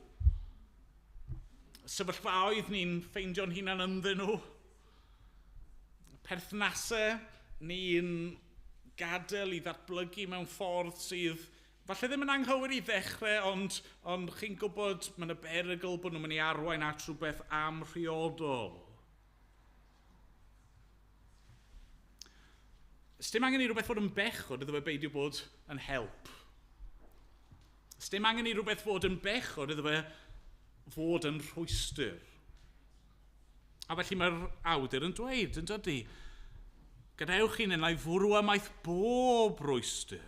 Speaker 1: sefyllfaoedd ni'n ffeindio'n hunan ynddyn nhw, perthnasau ni'n gadael i ddatblygu mewn ffordd sydd falle ddim yn anghywir i ddechrau, ond chi'n gwybod mae yna berygl bod nhw'n mynd i arwain at rhywbeth amhriodol. Sdim angen i rhywbeth fod yn bechod iddo fe beidio bod yn help. Sdim angen i rhywbeth fod yn bechod iddo fe fod yn rhwystr. A felly mae'r awdur yn dweud, yn dydy, gadewch i'n enau fwrw ymaith bob rhwystr.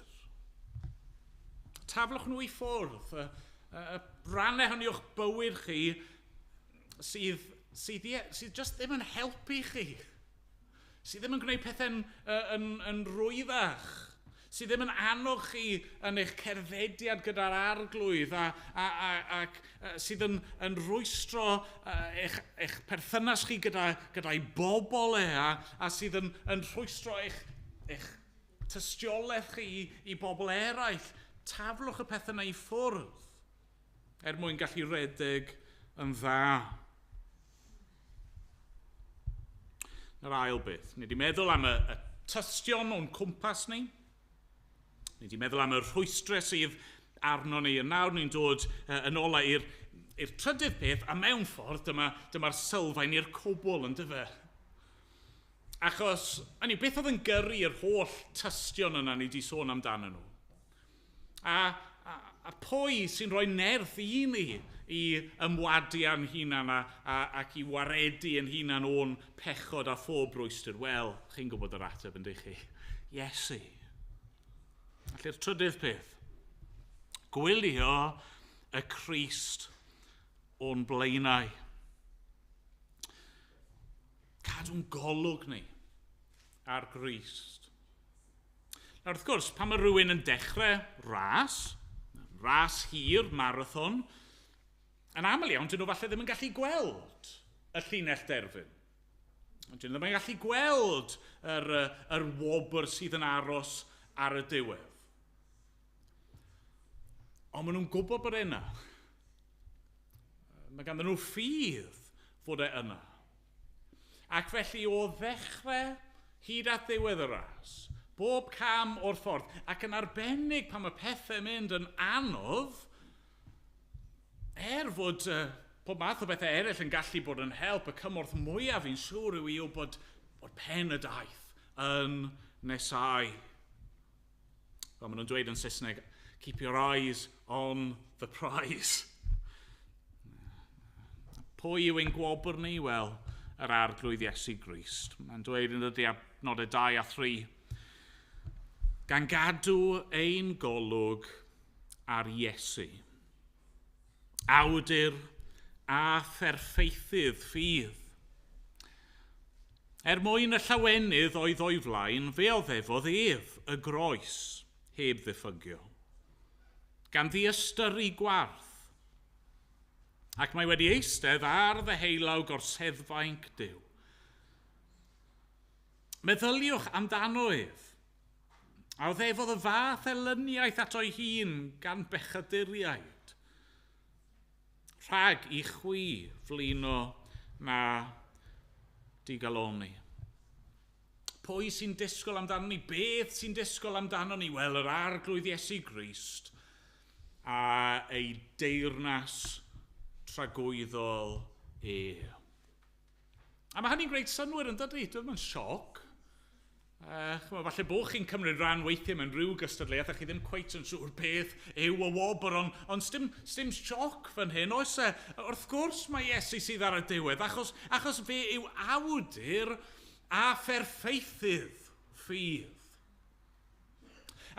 Speaker 1: Taflwch nhw i ffwrdd, y rannau hynny o'ch bywyd chi sydd just ddim yn helpu chi. Sydd ddim yn gwneud pethau'n yn rwyddach, sydd ddim yn annog chi yn eich cerddediad gyda'r arglwydd ac sydd yn rwystro eich perthynas chi gyda'i bobl e a sydd yn rhwystro eich tystiolaeth chi i bobl eraill. Taflwch y pethau yna i ffwrdd er mwyn gallu redeg yn dda. Na'r ail beth, ni wedi meddwl am y tystion o'n cwmpas ni. Ni wedi meddwl am y rhwystrau sydd arno ni. A nawr ni'n dod yn ola i'r trydydd peth, a mewn ffordd dyma'r sylfaen i'r cwbl, yndyfe? Achos, hynny, beth oedd yn gyrru yr holl tystion yna ni wedi sôn amdano nhw? A pwy sy'n rhoi nerth i ni i ymwadu â'n hunan ac i waredu yn hunan o'n pechod a phob rwystr? Wel, chi'n gwybod yr ateb yn dych chi. Iesu. Felly'r trydydd peth. Gwylio y Crist o'n blaenau. Cadw'n golwg ni ar Grist. Nawr, wrth gwrs, pan mae rhywun yn dechrau ras hir, marathon, yn aml iawn, dyn nhw falle ddim yn gallu gweld y llinell derfyn. Dyn nhw ddim yn gallu gweld yr wobr sydd yn aros ar y diwedd. Ond maen nhw'n gwybod bod e yna. Mae ganddyn nhw ffydd fod e yna. Ac felly o ddechrau hyd at ddiwedd y ras, bob cam o'r ffordd, ac yn arbennig pan mae pethau'n mynd yn anodd, er fod pob math o bethau eraill yn gallu bod yn help, y cymorth mwyaf fi'n siŵr yw i wybod bod pen y daith yn nesau. Fel maen nhw'n dweud yn Saesneg, "Keep your eyes on the prize." Pwy yw ein gwobr ni? Wel, yr Arglwydd Iesu Grist. Mae'n dweud yn dydy adnodau 2 a 3. Gan gadw ein golwg ar Iesu, awdur a pherffeithydd ffydd. Er mwyn y llawenydd oedd o'i flaen, fe oddefodd ef y groes heb ddiffygio, gan ddiystyru gwarth, ac mae wedi eistedd ar ddeheulaw gorseddfainc Duw. Meddyliwch amdano ef, a oddefodd y fath elyniaeth ato'i hun gan bechaduriaid, rhag i chwi flino na digaloni. Pwy sy'n disgwyl amdano ni? Beth sy'n disgwyl amdano ni? Wel, yr Arglwydd Iesu Grist a ei deyrnas tragwyddol e. A mae hynny'n gwneud synnwyr, yn dydy? Dwi'n yn sioc. Chymod, falle bod chi'n cymryd rhan weithiau mewn rhyw gystadleuaeth a chi ddim cweit yn siŵr beth yw y wobr, ond sdim sioc fan hyn, oes e? Wrth gwrs mae Iesu sydd ar y diwedd, achos fe yw awdur a pherffeithydd ffydd.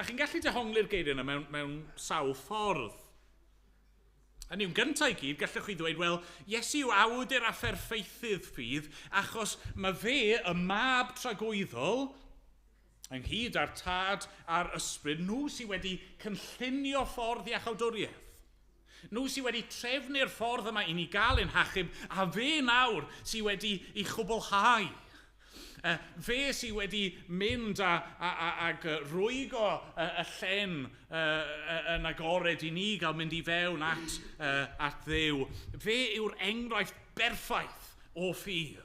Speaker 1: A chi'n gallu dehongli'r geiriau yna mewn sawl ffordd. Hynny yw, gyntaf i gyd, gallwch chi ddweud, wel, Iesu yw awdur a pherffeithydd ffydd, achos mae fe, y Mab tragwyddol, ynghyd â'r Tad a'r Ysbryd, nhw sydd wedi cynllunio ffordd iachawdwriaeth. Nhw sydd wedi trefnu'r ffordd yma i ni gael ein hachub, a fe nawr sydd wedi ei chwblhau. Fe sydd wedi mynd ag rwygo y llen yn agored i ni gael mynd i fewn at Dduw. Fe yw'r enghraifft berffaith o ffydd.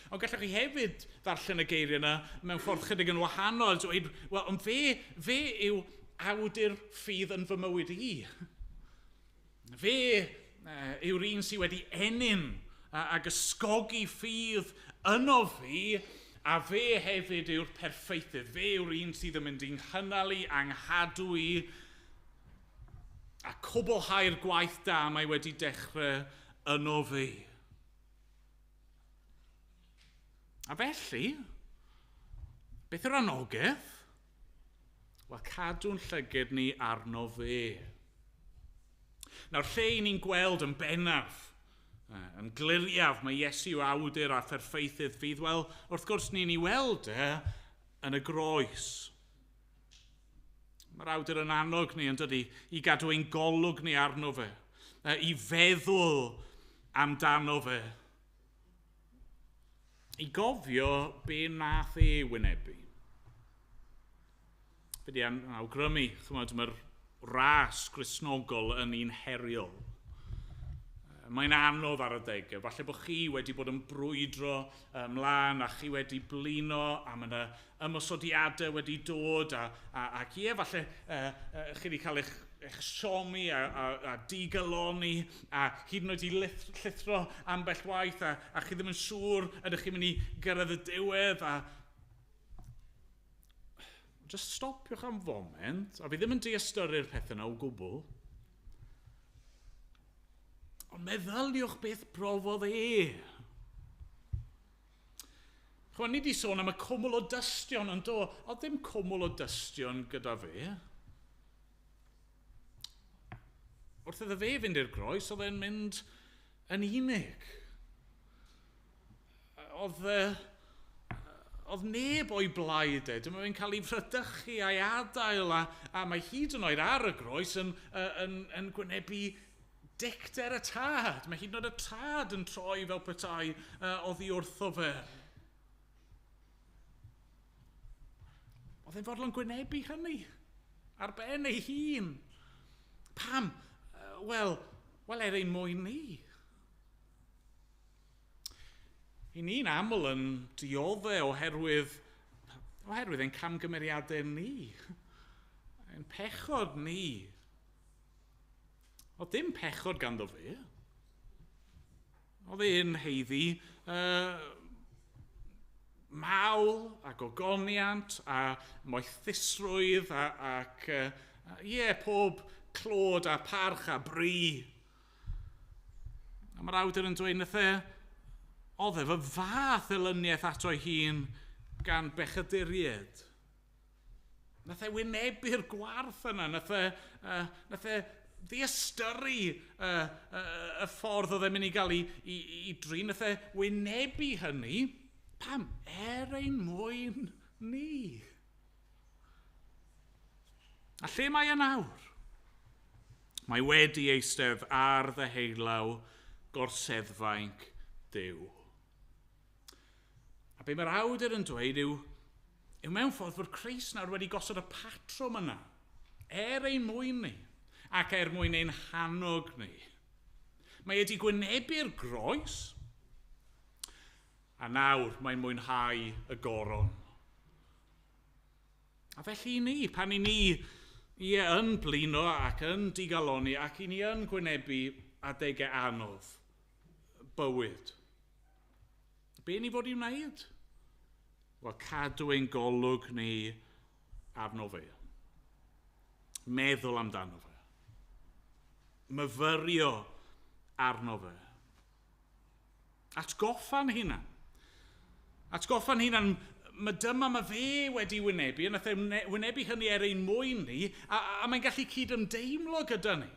Speaker 1: Ond gallwch chi hefyd ddarllen y geiriau yna mewn ffordd chydig yn wahanol. Dweud, wel, ond fe yw awdur ffydd yn fy mywyd i. Fe yw'r un sydd wedi ennyn ag ysgogi ffydd yno fi, a fe hefyd yw'r perffeithydd. Fe yw'r un sydd yn mynd i'n nghynnal i, anghadw i, a cwblhau'r gwaith da mae wedi dechrau yno fi. A felly, beth yw'r anogaeth? Wel, cadw'n llyged ni arno fe. Nawr, lle i ni'n gweld yn bennaf, yn gliriaf, mae Iesu yw awdur a pherffeithydd ffydd, wel, wrth gwrs ni'n ei weld e yn y groes. Mae'r awdur yn annog ni, yn dydy, i gadw ein golwg ni arno fe, i feddwl amdano fe, i gofio be nath e wynebu. Fe di awgrymu, chymod, mae'r ras Gristnogol yn un heriol. Mae'n anodd ar adegau. Falle bod chi wedi bod yn brwydro ymlaen a chi wedi blino a mae yna ymosodiadau wedi dod ac ie, falle chi wedi cael eich siomi a digaloni a hyd yn oed i llithro ambell waith a chi ddim yn siŵr ydych chi'n mynd i gyrraedd y diwedd a just stopiwch am foment, a fi ddim yn diystyru'r pethau yna o gwbl, ond meddyliwch beth brofodd e. Chwa, ni wedi sôn am y cwmwl o dystion yn do, oedd ddim cwmwl o dystion gyda fe. Wrth iddo fe fynd i'r groes, oedd e'n mynd yn unig. Oedd neb o'i blaid e, dyma fe'n cael ei fradychu a'i adael, a mae hyd yn oed ar y groes yn gwynebu dicter y Tad. Mae hyd yn oed y Tad yn troi fel petai oddi wrtho fe. Oedd e'n fodlon gwynebu hynny. Ar ben ei hun. Pam? Wel, er ein mwyn ni. I ni'n aml yn dioddef oherwydd ein camgymeriadau ni. Ein pechod ni. Oedd dim pechod ganddo fe. Oedd e'n haeddu mawl a gogoniant a moethusrwydd ac pob clod a parch a bri. A mae'r awdur yn dweud nath e, oedd e fy fath elyniaeth ato ei hun gan bechaduriaid. Nath e wynebu'r gwarth yna, nath e ddiystyru y ffordd oedd e'n mynd i gael ei drin, nath e wynebu hynny. Pam? Er ein mwyn ni. A lle mae e nawr? Mae wedi eistedd ar ddeheulaw gorseddfainc Duw. A be mae'r awdur yn dweud yw mewn ffordd fod Crist nawr wedi gosod y patrwm yna, er ein mwyn ni, ac er mwyn ein hannog ni. Mae wedi gwynebu'r groes, a nawr mae'n mwynhau y goron. A felly i ni, pan i ni yn blino ac yn digaloni ac i ni yn gwynebu adegau anodd bywyd, be ni fod i wneud? Wel, cadw ein golwg ni arno fe. Meddwl amdano fe. Myfyrio arno fe. Atgoffa'n hunan. Atgoffa'n hunan, mae dyma mae fe wedi wynebu, a nath e wynebu hynny er ein mwyn ni, a mae'n gallu cydymdeimlo gyda ni.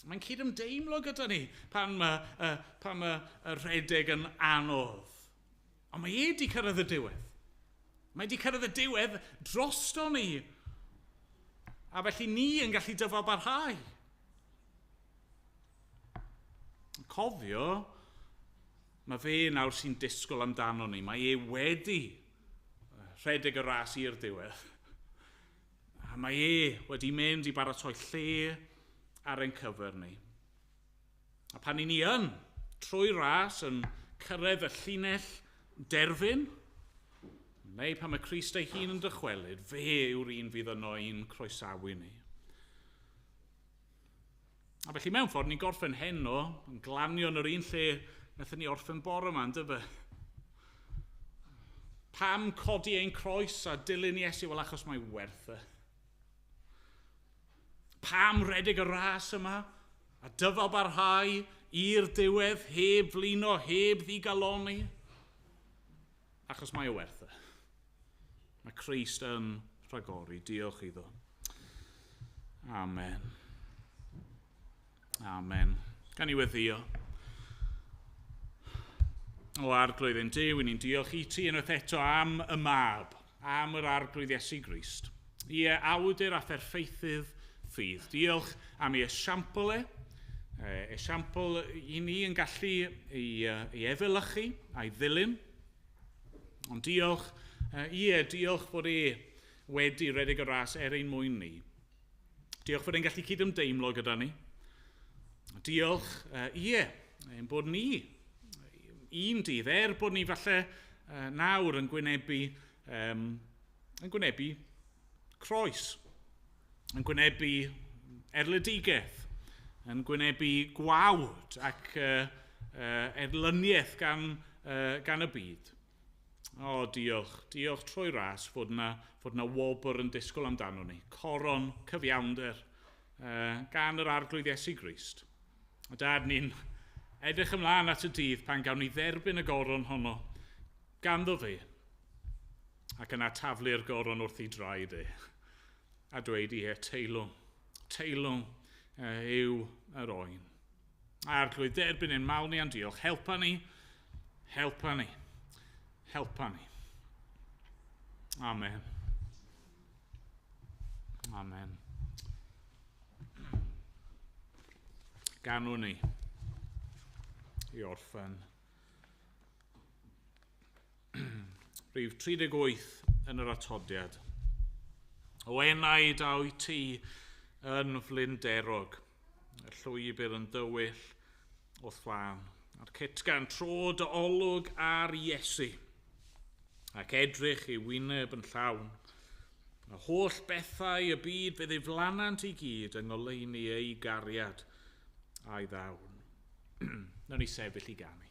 Speaker 1: Mae'n cydymdeimlo gyda ni pan mae rhedeg yn anodd. Ond mae e wedi cyrraedd y diwedd. Mae wedi cyrraedd y diwedd drosto ni. A felly ni yn gallu dyfalbarhau. Cofio, mae fe nawr sy'n disgwyl amdano ni. Mae e wedi rhedeg y ras i'r diwedd. A mae e wedi mynd i baratoi lle ar ein cyfer ni. A pan i ni yn, trwy ras, yn cyrraedd y llinell derfyn, neu pan mae Crist ei hun yn dychwelyd, fe yw'r un fydd yno i'n croesawu ni. A felly mewn ffordd, ni'n gorffen heno, yn glanio yn yr un lle wnaethon ni orffen bore yma, yndyfe? Pam codi ein croes a dilyn Iesu? Wel, achos mae werth e. Pam redeg y ras yma a dyfalbarhau i'r diwedd, heb flino, heb ddigaloni? Achos mae o werth e. Mae Crist yn rhagori. Diolch iddo. Amen. Amen. Gan i weddïo. O Arglwydd ein Duw, ni'n diolch i ti unwaith eto am y mab, am yr Arglwydd Iesu Grist. Ie, awdur a pherffeithydd ffydd. Diolch am ei esiampl e, esiampl i ni yn gallu ei efelychu a'i ddilyn. Ond diolch, diolch fod e wedi redeg y ras er ein mwyn ni. Diolch fod e'n gallu cydymdeimlo gyda ni. Diolch, ein bod ni, un dydd, er bod ni falle nawr yn gwynebu croes, yn gwynebu erledigaeth, yn gwynebu gwawd ac erlyniaeth gan y byd. O, diolch. Diolch trwy ras fod yna wobr yn disgwyl amdano ni. Coron cyfiawnder gan yr Arglwydd Iesu Grist. A Dad, ni'n edrych ymlaen at y dydd pan gawn ni dderbyn y goron honno ganddo fe. Ac yna taflu'r goron wrth ei draed e. A dweud ie, teilwng yw yr oen. Arglwydd, derbyn ein mawl ni a'n diolch. Helpa ni, helpa ni, helpa ni. Amen. Amen. Ganwn ni i orffen. Rhif 38 yn yr atodiad. O enaid a wyt ti yn flinderog, y llwybr yn dywyll o'th flaen. A'r cytgan tro dy olwg ar Iesu, ac edrych i wyneb yn llawn. Y holl bethau y byd fe ddiflanant i gyd yng ngoleuni ei gariad a'i ddawn. Nawn ni sefyll i ganu.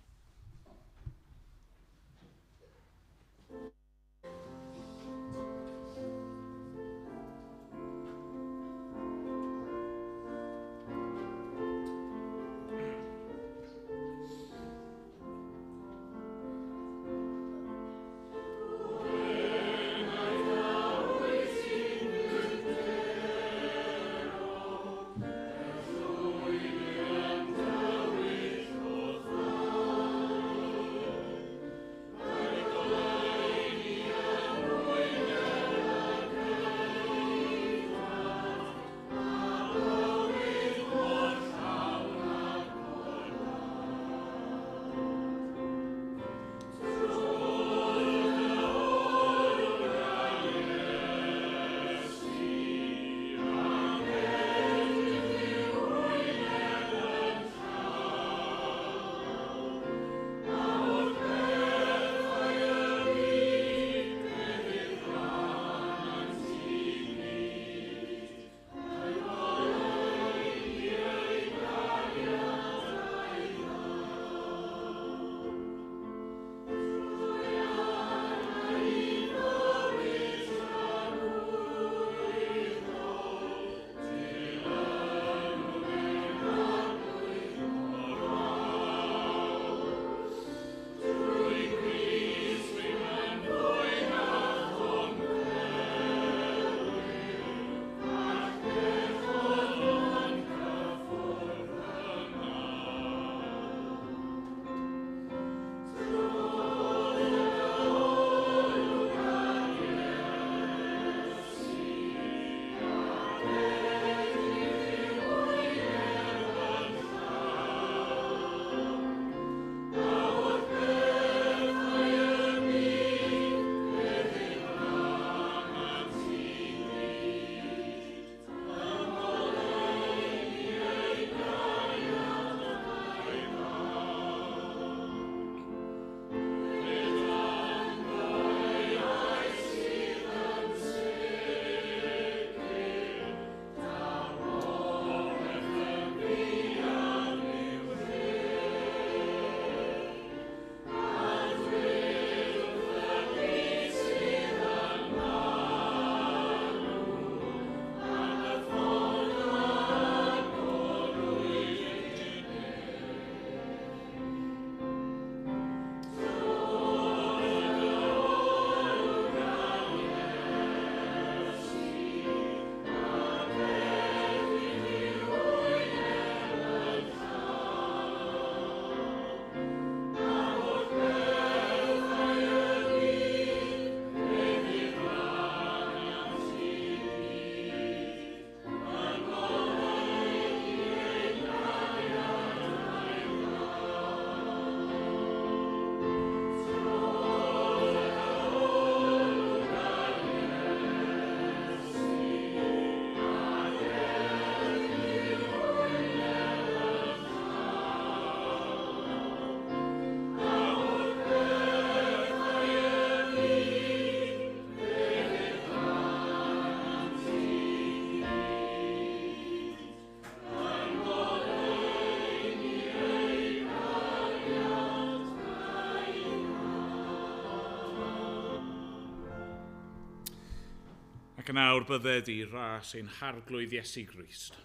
Speaker 1: Ac yn awr bydded i ras ein harglwydd Iesu Grist,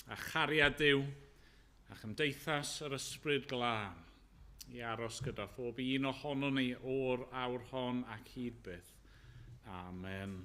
Speaker 1: a chariad Duw, a chymdeithas yr Ysbryd Glân, i aros gyda phob un ohonon ni o'r awr hon ac hyd byth. Amen.